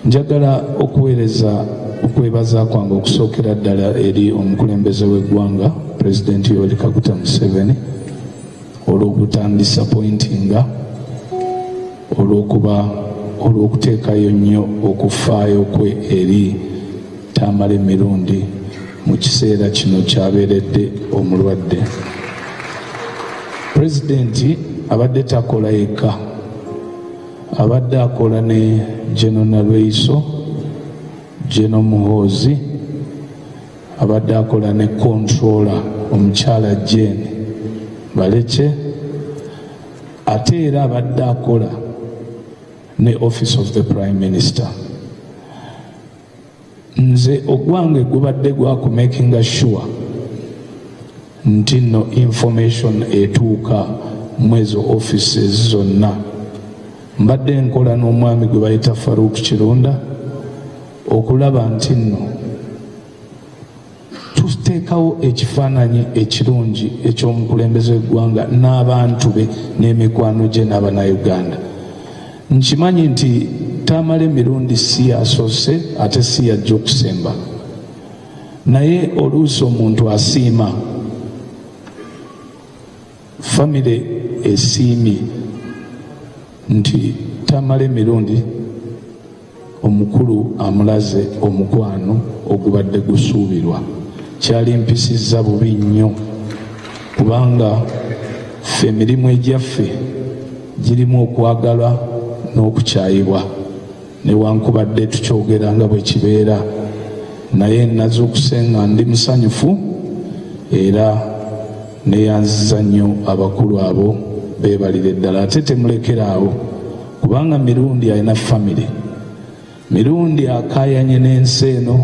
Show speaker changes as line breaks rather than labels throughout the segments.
Njagala okuweereza okwebaza kwange okusookera ddala eri omukulembeze w'eggwanga, Pulezidenti Yoweri Kaguta Museveni, olw'obutandisappointinga, olw'okuba olw'okuteekayo nnyo okufaayo kwe eri Tamale Mirundi mu kiseera kino kyabeeredde omulwadde. Pulezidenti abadde takola yekka, abadde akola ne General Nalweyiso, General Muhoozi, abadde akola ne controller omukyala Jane Balekye, ate era abadde akola ne Office of the Prime Minister. Nze ogwange gubadde gwakumakinga sure nti nno information etuuka mu ezo offices zonna. Mbadde nkola n'omwami gwe bayita Farouk Kirunda okulaba nti nno tuteekawo ekifaananyi ekirungi eky'omukulembeze w'eggwanga n'abantu be n'emikwano gye n'Abannayuganda. Nkimanyi nti Tamale Mirundi si yasoose ate si yajja okusemba, naye oluusi omuntu asiima, famire esiimye nti Tamale Mirundi omukulu amulaze omukwano ogubadde gusuubirwa. Kyali mpisizza bubi nnyo, kubanga ffe emirimu egyaffe girimu okwagalwa n'okukyayibwa, newankubadde tukyogera nga bwe kibeera, naye nazuukuse nga ndi musanyufu era neyanziza nnyo abakulu abo, beebalire ddala. Ate temulekera awo, kubanga Mirundi alina famire. Mirundi akayanye n'ensi eno.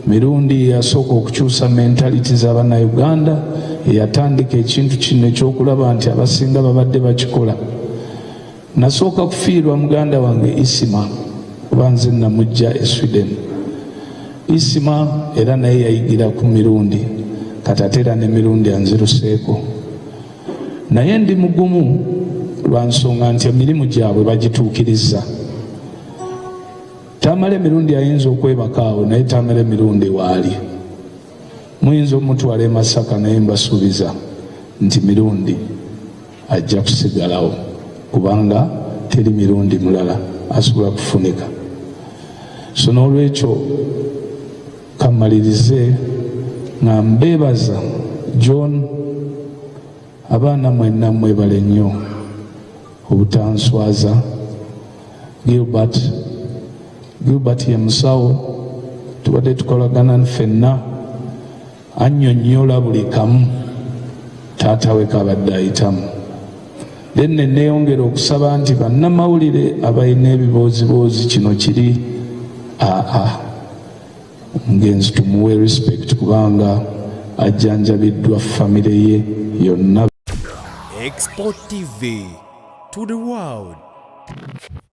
Mirundi yasooka okukyusa mentality z'Abannayuganda, eyatandika ekintu kino ekyokulaba nti abasinga babadde bakikola. Nasooka kufiirwa muganda wange Isima, kuba nze namujja e Sweden. Isima era naye yayigira ku Mirundi, kati ate era ne Mirundi anziruseeko, naye ndi mugumu lwa nsonga nti emirimu gyabwe bagituukiriza. Tamale Mirundi ayinza okwebaka awo, naye Tamale Mirundi waali muyinza omutwala e Masaka, naye mbasuubiza nti Mirundi ajja kusigalawo, kubanga teri mirundi mulala asobola kufunika. So n'olwekyo kamalirize nga mbeebaza. John, abaana mwenna mwebale nnyo obutanswaza. Gilbert, Gilbert ye musawo, tubadde tukolagana ffenna, annyonnyola buli kamu taata we kabadde ayitamu. Then ne neeyongera okusaba nti bannamawulire abalina ebibooziboozi, kino kiri aa omugenzi tumuwe respect, kubanga ajjanjabiddwa famire ye yonna.
Export TV to the world.